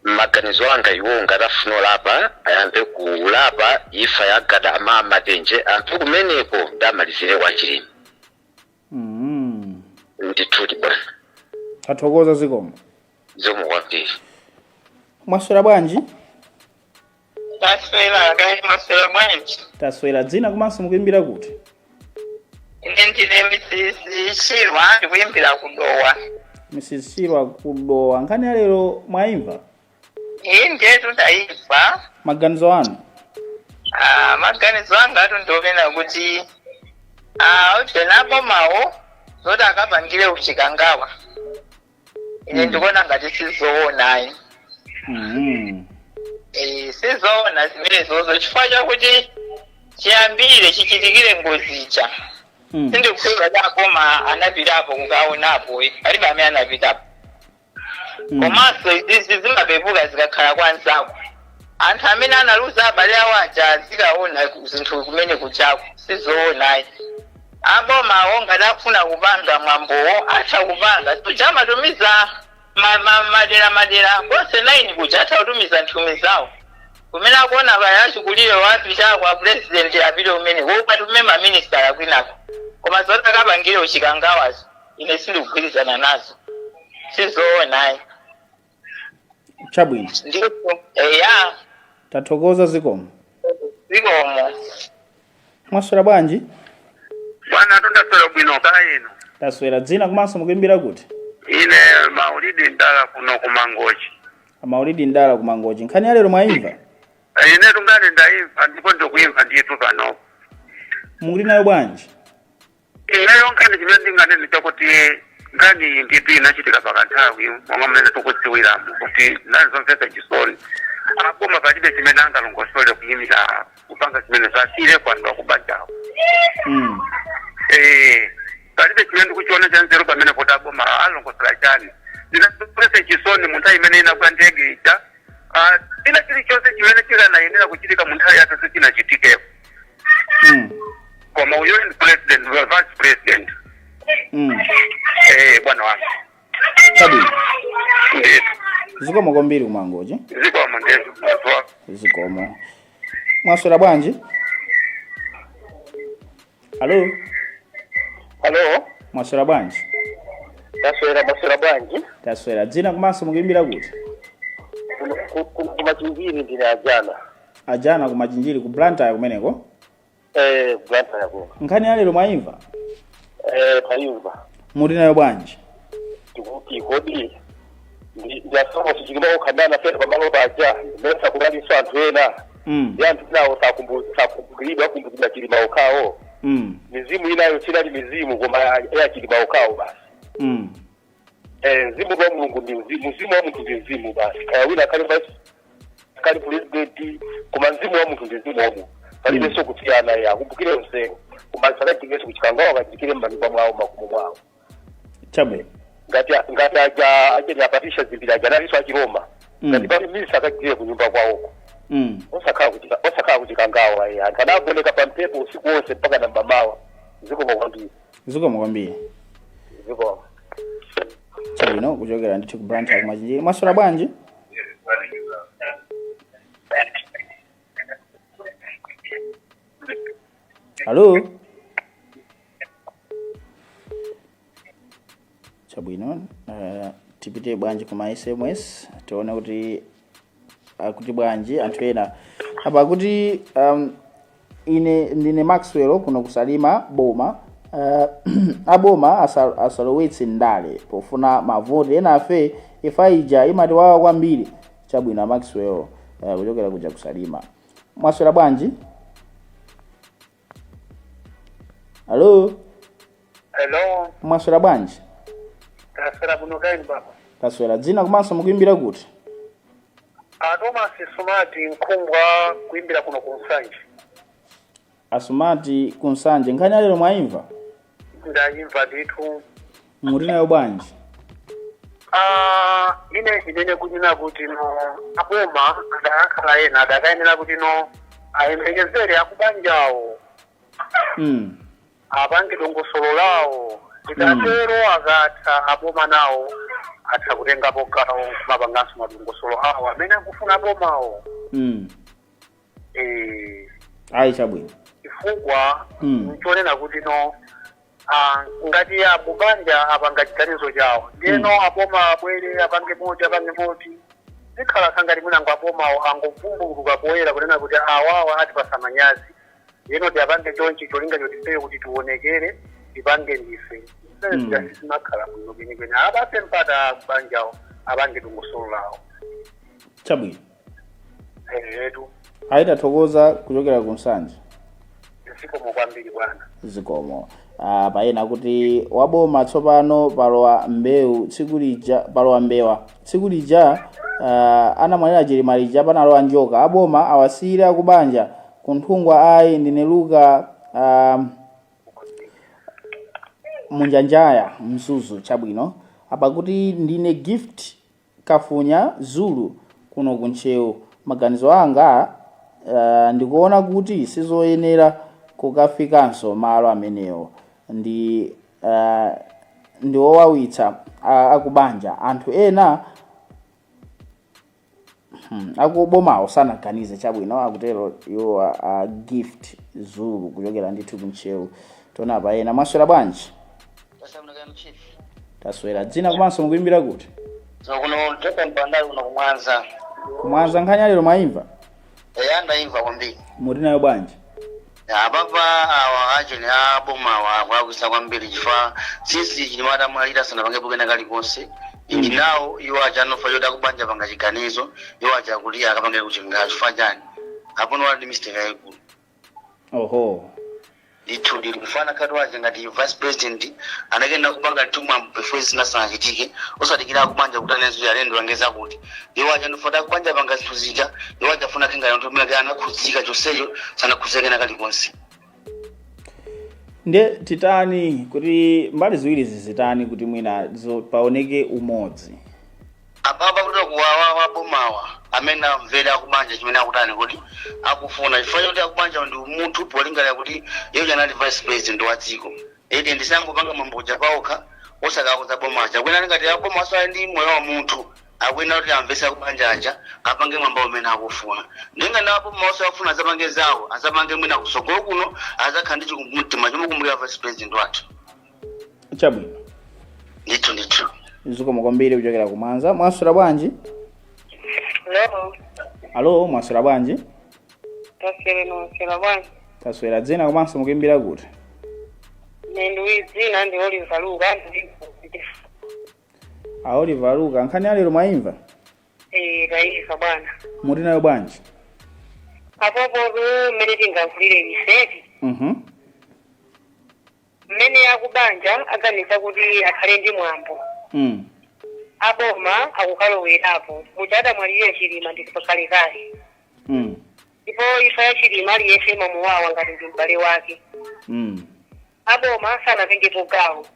Maganizo anga, iwo ngati afuna olapa ayambe kulapa imfa ya gada ama Matenje, anthu kumeneko ndamalizire kwa Chilima. Ndithudi bwana. Tathokoza, zikomo. Zikomo kwambiri. Mwaswera bwanji? Taswera kaya, mwaswera bwanji? Taswera. Dzina komanso mukuimbira kuti? Ine ndine Mrs Chirwa, ndikuimbira kuDowa. Mrs Chirwa kuDowa, nkhani ya lero mwaimva? Iyi ndetu ndaimva. Maganizo anu? Ah, maganizo anga atu ndionena kuti ujena abomawo zoti akapangire kuchikangawa, ine ndikuona ngati sizoonayi. Eh, sizoona zimenezozo, chifukwa chakuti chiyambire chichitikire ngozija sindikukhulupirira kuti aboma anapitapo kukaonapo, palibe amene anapitapo. Komanso izizi zimapepuka zikakhala kwa anzako. Anthu amene analuza abale awo aja azikaona zinthu kumene kuchako, sizoonayi. Abomawo ngati akufuna kupanga mwambowo atha kupanga, suja amatumiza. Madera madera konse 9 kuja atha kutumiza nthumwi zawo kumene akuona kaya achikulire wapita kwa president, apite umene wopatume maminister kwinako. Koma zoti akapangire uchikangawazo, ine sindikugwirizana nazo, sizoona. Chabwino. Ndipo eya. Tathokoza, zikomo. Zikomo. Mwaswera bwanji? Bwana, tondaswera bwino, kaya inu? Taswera. Dzina komanso mukuimbira kuti? Ine Maulidi Ndala, kuno kumangochi. Maulidi Ndala, kumangochi. Nkhani ya lero mwayimva? Ine tungati ndayimva, ndipo ndikuimva ndithu panopo. Muli nayo bwanji? Ineyo nkhani chimene ndinganene chakuti nkhani iyi ndithu inachitika pakanthawi, monga mmene tikudziwiramo kuti nali zomvetsa chisoni. Aboma palibe chimene angalongosole kuyimira kupanga zimene zasire kwandwa kubanjawo. Palibe chimene ndikuchiona cha nzeru pamene kuti aboma alongosola chani. Zinazomvetsa chisoni mu nthawi imene inagwa ndege ija. China chilichonse chimene chikanayenera kuchitika mu nthawi yake sichinachitikepo. Koma uyo ndi president, vice president. Bwana wanga. Chabwino. Ndithu. Zikomo kwambiri kumangochi. Zikomo ndithu. Zikomo. Mwaswera bwanji? Alo? Alo. Mwaswera bwanji? Taswera. Maswera bwanji? Taswera. Dzina komanso mukuimbira kuti? Kumachinjiri, ndine Ajana. Ajana, kumachinjiri, ku Blantyre kumeneko? Eh, Blantyre kuno. Nkhani ya lero mwayimva? Eh, tayimva. Muli nayo bwanji? Tikuti kodi ndiyasoma sichikima kukhandana fena pamalo paja mesa kunalinso anthu ena? Ndi anthu nawo sakumbukiridwa, akumbukidwa Chilima okhawo. Mizimu inayo sinali mizimu, koma ya Chilima okhawo basi. Mzimu wa Mulungu ndi mzimu, mzimu wa munthu ndi mzimu basi. Kaya wina akhale vice, akhale president, koma mzimu wa munthu ndi mzimu wa munthu, palibenso kusiyana. Ya akumbukire onsewo, koma asakachikirenso kuchikangawo, akachitikire m'manyumba mwawo, makomo mwawo. Chabwino. Ngati aja acheni apatisha zimbiri aja nalinso achiroma. Ngati pali misa, akachitire kunyumba kwawoko. Osakhala kuchikangawa. Anthu anagoneka pa mphepo usiku wonse mpaka namba mawa. Zikomo kwambiri. Zikomo kwambiri. Zikomo. Chabwino, kuchokera ndithu ku Blantyre, kumachinjiri. Mwaswera bwanji? Alo? Chabwino. Tipite bwanji kuma SMS, tione kuti akuti bwanji anthu ena apa. Kuti ine ndine Maxwell kuno kusalima boma. Aboma asalowetse ndale pofuna mavoti ena afe, ifa ija imatiwawa kwambiri. Chabwino, Maxwell, kuchokera kuja kusalima. Mwaswera bwanji? Alo? Hello. Mwaswera bwanji? Taswera kuno, kaya inu baba? Taswera. Dzina komanso mukuimbira kuti? A Thomas Sumati Nkhungwa, kuimbira kuno ku Nsanje. Asumati kunsanje, nkhani yalero mwayimva? Ndayimva ndithu. Muli nayo bwanji? Ah, ine inene kunena kuti no, aboma adakakhala ena adakayenera kuti no, ayembekezere akubanjawo apange dongosolo lawo. Tikatero, akatha aboma nawo atha kutengapo gawo kumapanganso madongosolo awo amene akufuna abomawo. Ayi, chabwino. Chifukwa nchonena kuti no, ngati akubanja apanga chiganizo chawo, ndiyeno aboma abwere apange moti apange moti, zikhala ngati mwinango abomawo angovumbuluka poyera kunena kuti awawa atipasa manyazi, ndiyeno tiapange chonchi, cholinga chotifeyo kuti tionekere tipange ndife. Zimakhala bwino kwenikweni apase mpata akubanjawo apange dongosolo lawo. Chabwino. Etu. Ayi, tathokoza kuchokera ku Nsanje. Zikomo kwambiri, bwana. Zikomo. Payena kuti waboma tsopano palowa mbewu tsiku lija, palowa mbewa tsiku lija anamwalira Chilima lija panalowa njoka. Aboma awasiyire akubanja kunthungwa. Ayi, ndine Luka munjanjaya Mzuzu. Chabwino. Apa kuti ndine Gift Kafunya Zulu kuno kuntcheu. Maganizo anga, ndikuona kuti sizoyenera kukafikanso malo amenewo, ndi owawitsa. Akubanja anthu ena akubomawo sanaganize chabwino, akutero iwo a Gift Zulu kuchokera ndithu kuntcheu. Tiona pa ena. Mwaswera bwanji? Taswera. Dzina komanso mukuyimbira kuti? Kuno toka mpandali kuno kumwanza. Kumwanza. Nkhani yalero mwayimva? Eya, ndayimva kwambiri. Muti nayo bwanji? Apapa awa acheni abomawa akulakwisa kwambiri, chifukwa since Chilima atamwalira sanapangepo kena kalikonse. Indi nawo iwo aja anofa choti akubanja panga chiganizo, iwo aja kuti akapange kuchingawo chifukwa chani? Apono wali ndi mistake yayikulu. Oho. Ndithu ndili kufana khati waje ngati vice president anakenda kupanga mtumwa before zinasanachitike, osadikira akubanja kuti anezo alendo angeza kuti iwo aja ndifota akubanja panga zinthu zija. Iwo aja afuna kinga anthu amene anakhudzika chonsecho sanakhudzike na kalikonse. Nde titani kuti mbali ziwiri zizitani kuti mwina paoneke umodzi? Apapa kuti kuwawa wabomawa amene amvera akubanja chimene akutani kuti akufuna, chifukwa choti akubanja ndi munthu polingalira kuti iye anali vice president wa dziko iti ndisangopanga mamboja paokha osakakuza bomaja kwina ngati aboma asali ndi moyo wa munthu, akwina kuti amvese akubanja aja apange mwamba umene akufuna. Ndinga na aboma osafuna azapange zawo, azapange mwina kusogolo kuno azakhala ndi chikumbumtima chomukumbukira vice president wathu. Chabwino. Ndithu ndithu. Zikomo kwambiri kuchokera kumwanza. Mwaswera bwanji? Hello. Alo, mwaswera bwanji? Taswera, noswera bwanji? Taswera. Dzina komanso mukuyimbira kuti? Ine dzina ndi Oliver Luka, ndi A Oliver Luka, nkhani yalero mwayimva? Eh, tayimva bwana. Muti nayo bwanji? Apopo mmene tingamvulire ifeti, mmene akubanja aganiza kuti akhale ndi mwambo, aboma akukalowerapo muja adamwalirira Chilima ndi kalekale, ndipo imfa ya Chilima aliyense imamuwawa ngati ndi m'bale wake. Aboma sanatengepo gawo.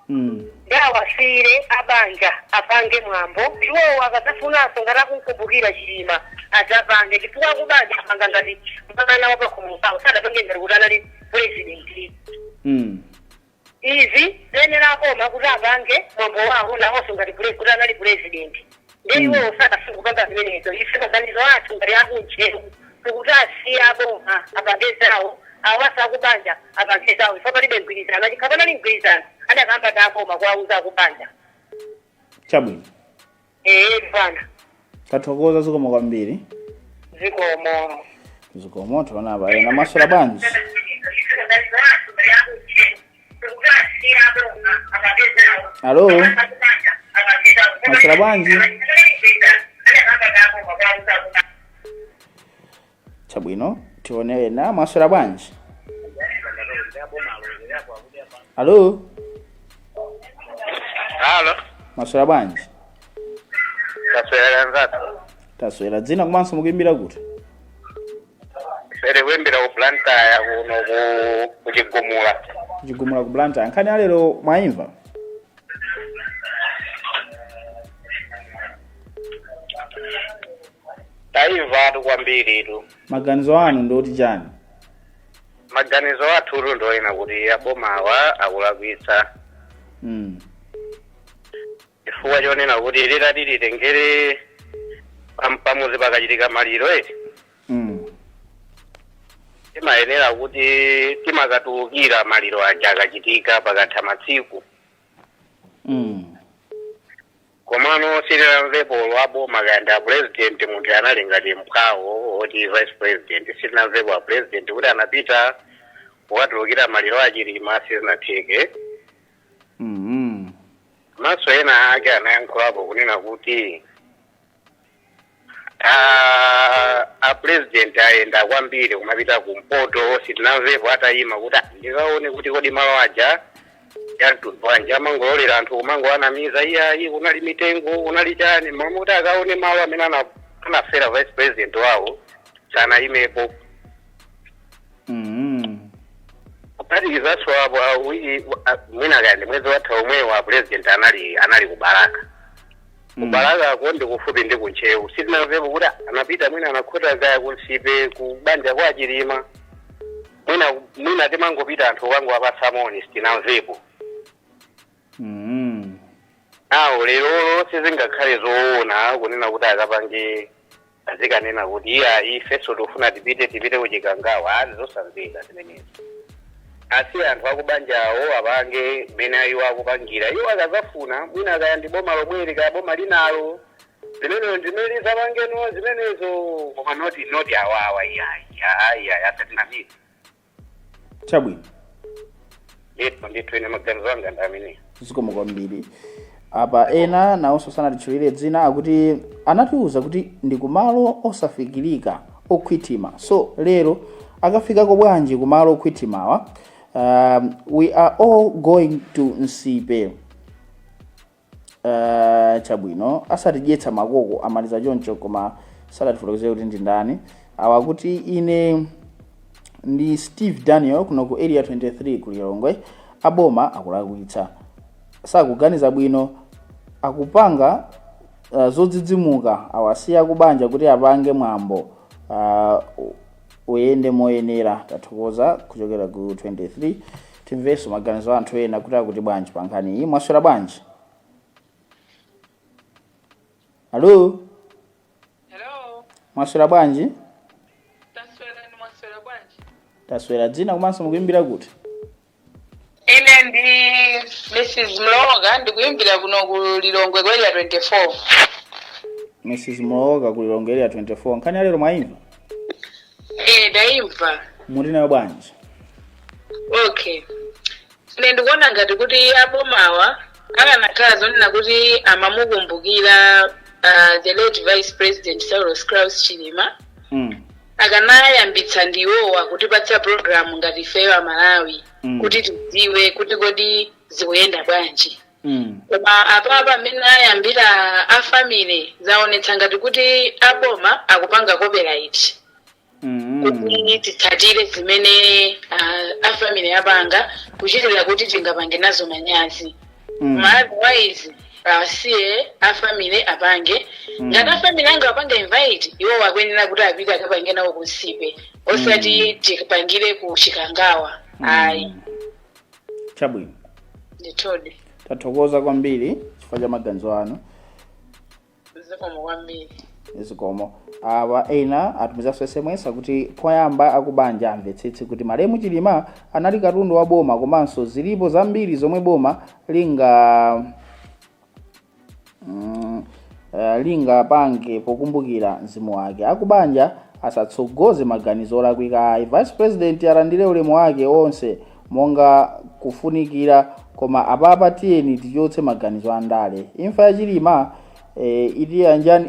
Ndi awasiyire abanja apange mwambo iwowo, akadzafunanso ngati akunkumbukira Chilima adzapange, chifukwa akubanja apanga ngati mwana wa pakhomo pawo, sadapange ngati kuti anali president. Izi zenera aboma kuti apange mwambo wawo nawonso ngati kuti anali president, ndi iwowo sadafuna kupanga zimenezo. Ife maganizo athu ngati akuntcheu tikuti asiye aboma apange zawo, awasa akubanja apange zawo. Ife palibe mgwirizano, achikhala panali mgwirizano adakamba ndi aboma kuwauza akubanja. Chabwino. Ee bwana. Tathokoza, zikomo kwambiri. Zikomo. Zikomo. Tiona apa ena. Mwaswera bwanji? Alo, mwaswera bwanji? Chabwino, tione ena. Mwaswera bwanji? Alo. Halo. Mwaswera bwanji? Taswera nzathu. Taswera. Dzina komanso mukuyimbira kuti? Sere kuyimbira ku Blantyre kuno, kuchigumula. Kuchigumula ku Blantyre. Nkhani yalero mwayimva? Tayimvatu kwambiri tu. Maganizo anu ndioti chani? Maganizo athu ndoyena kuti abomawa akulakwitsa, chifukwa chonena kuti litati litengere pamuzi pakachitika maliro eti, timayenera kuti timakatulukira maliro aja akachitika pakatha matsiku. Komano sitinamvepo aboma kaya ndi a president, munthu anali ngati mphwawo oti vice president, sitinamvepo a president kuti anapita kukatulukira maliro achilima, sizinatheke. Maso ena ake anayankhulapo kunena kuti a president ayenda kwambiri kumapita kumpoto, sitinamvepo atayima kuti, "Ah, ndikaone kuti kodi malo aja yamtundu wanji." Amangololera anthu kumangoanamiza, iyayi kunali mitengo, kunali chani, momwe kuti akaone malo amene anafera vice president wawo sanayimepo. Kuphatikizanso apo awiri mwina kaya mwezi watha omwewo a president anali ku Balaka. Ku Balakako ndi kufupi ndi kuntcheu, sitinamvepo kuti anapita mwina anakhota kaya kunsipe ku banja kwa Chilima, mwina timangopita anthu kangowapatsa moni, sitinamvepo. Awo lerolo sizingakhale zoona kunena kuti akapange azikanena kuti iya, ifenso tikufuna tipite kuchikangawa. Azi zosamveka zimenezo. Asi anthu akubanjawo apange mmene iwo akupangira. Iwo akazafuna mwina, kaya ndi boma lomweli, kaya boma linalo limenelo, ndimene lizapangeno zimenezo, koma not awawa, iyayi, ayi, asatinamire. Chabwino. Ndithu, ndithu, ine maganizo anga ndi ameneyo. Zikomo kwambiri. Apa ena nawonso sanatitchulire dzina, akuti anatiuza kuti ndi kumalo osafikirika, okhwitima, so lero akafikako bwanji kumalo okhwitimawa? We are all going to Nsipe. Chabwino, asatidyetsa makoko, amaliza choncho, koma sadatifotokozere kuti ndi ndani. Awa kuti ine ndi Steve Daniel kuno ku Area 23 ku Lilongwe. Aboma akulakwitsa, sakuganiza bwino, akupanga zodzidzimuka. Awasiya kubanja kuti apange mwambo uyende moyenera. Tathokoza kuchokera ku 23. Timvenso maganizo anthu ena kuti akuti bwanji pa nkhani iyi. Mwaswera bwanji? Hello? Hello. Mwaswera bwanji? Taswera, ni mwaswera bwanji? Taswera. Dzina komanso mukuyimbira kuti? Ine ndi Mrs Mloga, ndikuyimbira kuno ku Lilongwe ku Area 24. Mrs Mloga ku Lilongwe Area 24. Nkhani ya lero mwayimva? Eh, ndayimva. Muti nayo bwanji? Okay, ine ndikuona ngati kuti abomawa akanakhala zonena kuti amamukumbukira the late Vice President Saulos Klaus Chilima, akanayambitsa ndiwowa kutipatsa program ngati ifeyo Amalawi, kuti tidziwe kuti kodi zikuyenda bwanji. Koma apapa amene ayambira a family, zaonetsa ngati kuti aboma akupanga copyright, kuti titsatire zimene a family apanga, kuchitira kuti tingapange nazo manyazi. Ma otherwise asiye a family apange. Ngati a family anga apange invite, iwo akuyenera kuti apite akapange nawo kunsipe, osati tipangire ku Chikangawa, ayi. Chabwino. Ndithudi. Tathokoza kwambiri chifukwa cha maganizo anu. Zikomo kwambiri. Zikomo. Awa ena atumizanso SMS, akuti poyamba akubanja amvetsetse kuti malemu Chilima anali katundu wa boma, komanso zilipo zambiri zomwe boma lingapange pokumbukira mzimu wake. Akubanja asatsogoze maganizo olakwika ayi. Vice President alandire ulemu wake onse monga kufunikira, koma apapa tiyeni tichotse maganizo andale. Imfa ya Chilima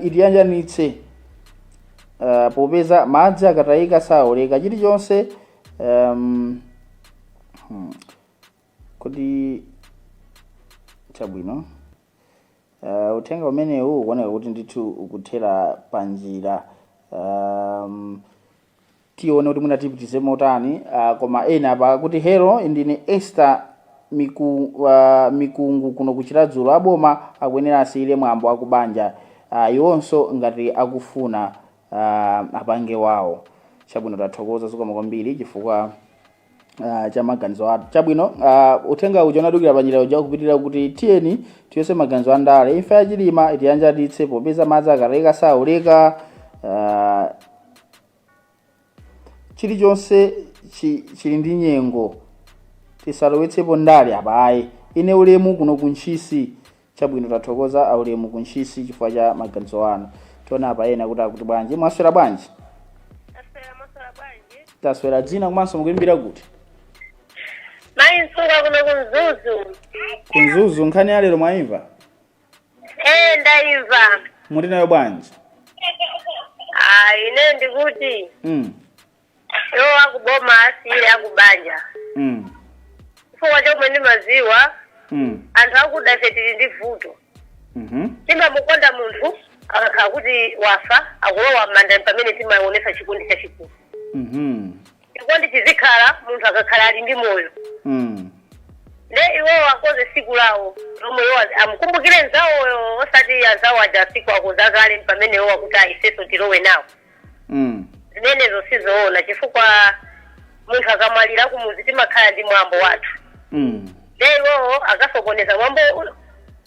itiyanjanitse, popeza madzi akatayika saoleka. Chilichonse kuti chabwino. Uthenga umenewu ukuoneka kuti ndithu ukuthera panjira. Tione kuti mwina tipitize motani. Koma ena apa kuti hello, ndine Esther Mikungu kuno kuchiradzulo. Aboma akuyenera asiyire mwambo akubanja, iwonso ngati akufuna apange wawo. Chabwino, tathokoza, zikomo kwambiri chifukwa cha maganizo athu. Chabwino, uthenga uja unadukira panjira uja kupitirira kuti tiyeni tiyose maganizo andale. Imfa ya Chilima itiyanjanitse, popeza madzi akatayika sauleka. Chilichonse chili ndi nyengo, tisalowetsepo ndale apa ayi. Ine Ulemu kuno kuntchisi. Chabwino, tathokoza aulemu kuntchisi chifukwa cha maganizo anu. Tiona apa ena kuti akuti bwanji. Mwaswera bwanji? Taswera. Dzina komanso mukuyimbira kuti? Mayi Msunga kuno kumzuzu. Kumzuzu. Nkhani ya lero mwayimva? Eh, ndayimva. Muti nayo bwanji? Ah, ine ndikuti iwo akuboma asiyire akubanja, chifukwa chomwe ndimaziwa, anthu akuda ife tili ndi vuto. Timamukonda munthu akakhala kuti wafa, akulowa m'manda, pamene timaonesa chikondi chachikulu. Chikondi chizikhala munthu akakhala ali ndi moyo. Nde iwowo akoze siku lawo lomwe iwo amukumbukire nzawoyo, osati anzawo aja siku akoza kale pamene iwo akuti aifeso tilowe nawo. Zimenezo sizoona, chifukwa munthu akamwalira kumuzi timakhala ndi mwambo wathu. Nde iwowo akasokoneza mwambo.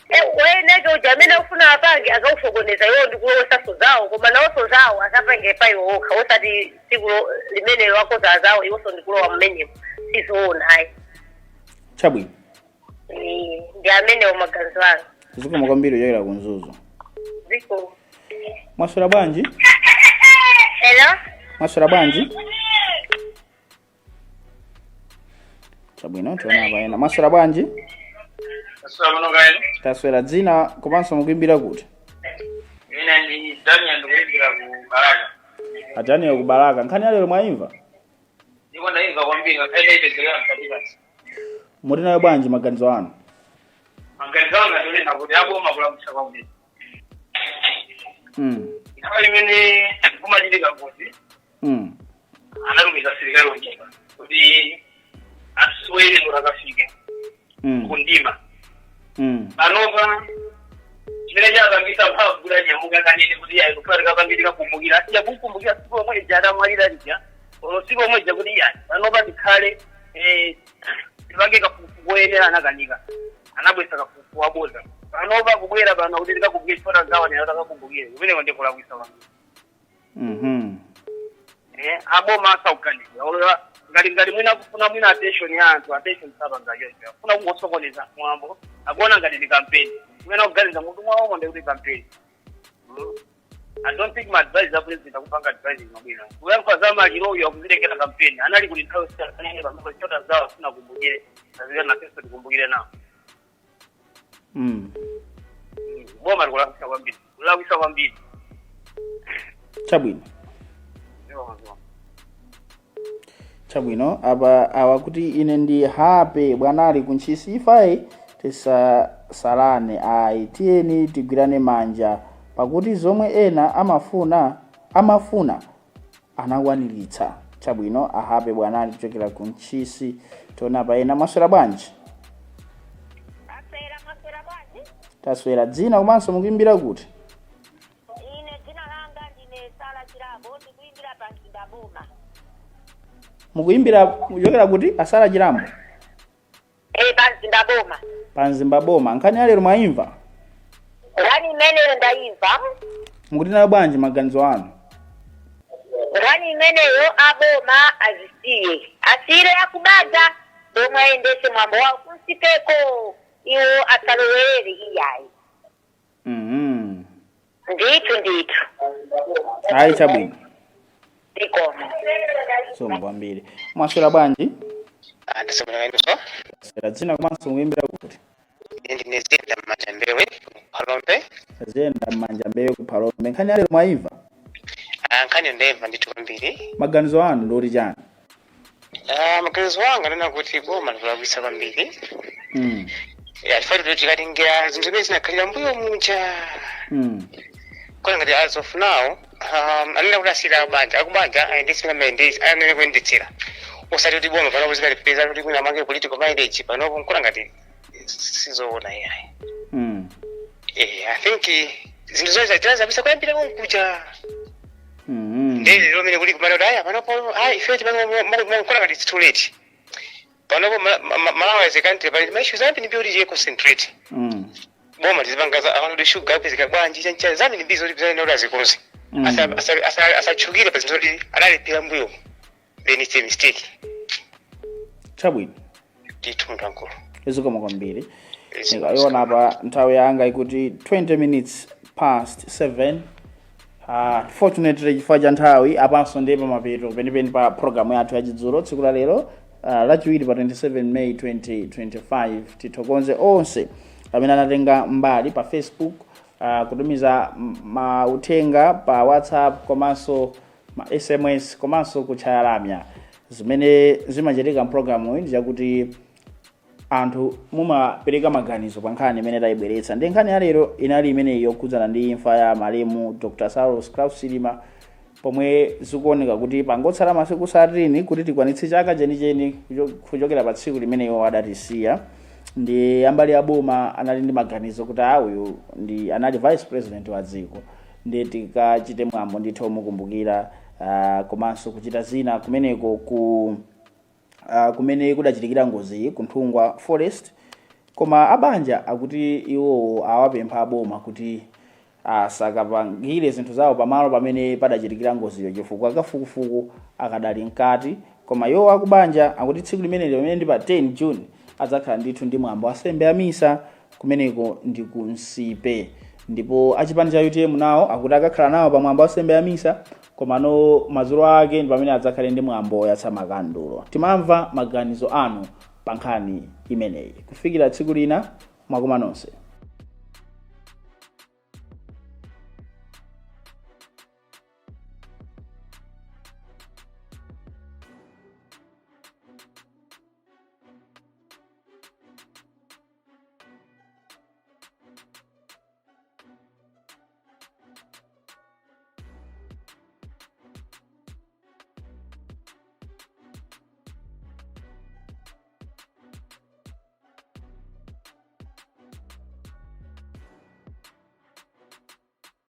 Weneke uja amene akufuna apange akausokoneza iwo ndikulowesaso zawo, koma nawonso zawo asapange pa iwo okha, osati tsiku limenelo akoza zawo iwonso ndikulowa mmenemo, sizoona ayi. Chabwino. Ndi amenewo maganizo anga. Zikomo kwambiri kuchokera ku Mzuzu. Ziko. Mwaswera bwanji? Hello. Mwaswera bwanji? Chabwino, tiona apa ena. Mwaswera bwanji? Taswera. Dzina komanso mukuimbira kuti? Ine ndi Daniel, ndikuimbira ku Balaka. A Daniel ku Balaka, nkhani ya lero mwayimva? Ndipo ndaimva kwambiri, ngakhale ndaipezerera mkatikati. Muli nayo bwanji maganizo anu? Maganizo anga ndionena kuti aboma kulakwitsa kwambiri. Nthawi imene kumachitika ngozi, anatumiza asilikali ochepa kuti aswere kuti akafike kundima. Panopa chimene chapangisa mphamvu kuti anyamuka kanene kuti yayi kufuna tikapange tikakumbukira, asiya kukumbukira tsiku lomwe lija atamwalira lija, olo tsiku lomwe lija, kuti yayi panopa tikhale tipange kafukufuku woyenera, anakanika, anabwesa kafukufuku waboza. Panopa kubwera pano kuti tikakumbukire chifukwa tazawanera takakumbukire, kumeneko ndikulakwisa kwambiri. Aboma asaukanika olola ngati mwina kufuna mwina attention ya anthu, attention sapanga choncho, afuna kungosokoneza mwambo, akuona ngati ndi campaign kumene akuganiza mutu mwawomo ndi kuti campaign. I don't think my advice a president akupanga advising mabwino kuyankha za maliro, uyo akuzilengera campaign, anali kuti nthawi siyana pamene chota zawo afuna kumbukire azikana nafenso tikumbukire nawo. Boma likulakwisa kwambiri, kulakwisa kwambiri. Chabwino. Ziwa. Chabwino. Apa awa kuti ine ndi happy bwanali kuntchisi, ifayi tisasalane ayi, tiyeni tigwirane manja pakuti zomwe ena amafuna anakwaniritsa. Chabwino, ahape bwanali kuchokera ku Ntchisi. Tiona pa ena. Mwaswera bwanji? Taswera. Dzina komanso mukuimbira kuti? Ine dzina langa ndine Sala Chilambo, ndikuimbira pa Mzinda Boma. Mukuimbira kuchokera kuti, asala Chilambo? Pa Mzinda Boma. Pa Mzimba Boma. Nkhani ya lero mwayimva? Nkhani imeneyo ndayimva. Mukuti nayo bwanji maganizo anu? Nkhani imeneyo aboma azisiye, asiyire akubanja ndomwe ayendese mwambo wawo kunsipeko, iwo asalowerere iyayi. Ndithu. Ayi, chabwino. Zikomo. Zikomo kwambiri. Mwaswera bwanji? Ndaswera. Taswera. Dzina komanso mukuimbira kuti? Ine ndine Zenda Mmanja Mbewe, Phalombe. Zenda Mmanja Mbewe ku Phalombe, nkhani ya lero mwayimva? Nkhani ndayimva ndithu kwambiri. Maganizo anu ndoti chani? Maganizo anga ndona kuti boma likulakwitsa kwambiri. Ya, chifukwa kuti tikatingira zinthu zimene zinakhalira mbuyo muja, kona ngati as of now anena kuti asiyira akubanja, akubanja ayendetsera anene kuyendetsera, osati kuti boma panopo zikalipeza kuti mwina amange political mileage panopo, nkona ngati sizoona iyayi. I think zinthu zonse tinazabisa kuyambira konkuja. Ndele lomene kuli kumana kuti aya panopo ayi ife timankona ngati it's too late panopo. Malawi as a country pali ma issues ambiri mbiri kuti concentrate. Boma lizipanga za akano kuti sugar apezeka bwanji, chancha zambiri mbiri zoti zimene kuti azikonze. Asatchukire pa zinthu zoti adalephera mbuyo, then it's a mistake. Chabwino. Ndithu, munthu wankulu. Zikomo kwambiri. Ndikayiona apa nthawi yanga ikuti 20 minutes past 7. Fortunately, chifukwa cha nthawi, apanso ndiye pamapeto penipeni pa programu yathu yachidzulo tsiku la lero, Lachiwiri pa 27 May 2025. Tithokoze onse amene anatenga mbali pa Facebook, kutumiza mauthenga pa WhatsApp komanso ma SMS komanso kutchaya lamya. Zimene zimachitika mpulogalamu iyi ndi chakuti anthu mumapereka maganizo pa nkhani imene tayibweretsa, ndi nkhani ya lero inali imeneyi yokhudzana ndi imfa ya malemu Dr Saulos Klaus Chilima, pomwe zikuoneka kuti pangotsala masiku 13 kuti tikwanitse chaka chenicheni kuchokera pa tsiku limene iwo adatisiya. Ndi ambali ya boma anali ndi maganizo kuti a uyu ndi anali vice president wa dziko, ndi tikachite mwambo ndithu omukumbukira, komanso kuchita zina kumeneko ku kumene kudachitikira ngozi ku Nthungwa Forest. Koma abanja akuti iwowo awapempha aboma kuti asakapangire zinthu zawo pamalo pamene padachitikira ngoziyo chifukwa kafukufuku akadali mkati. Koma iwo akubanja akuti tsiku limeneli, pamene ndi pa 10 June, adzakhala ndithu ndi mwambo ansembe a misa kumeneko ndi ku Nsipe. Ndipo achipani cha UTM nawo akuti akakhala nawo pa mwambo ansembe a misa, komano madzulo ake ndi pamene adzakhale ndi mwambo oyatsa makandulo. Timamva maganizo anu pa nkhani imeneyi. Kufikira tsiku lina, mwakoma nonse.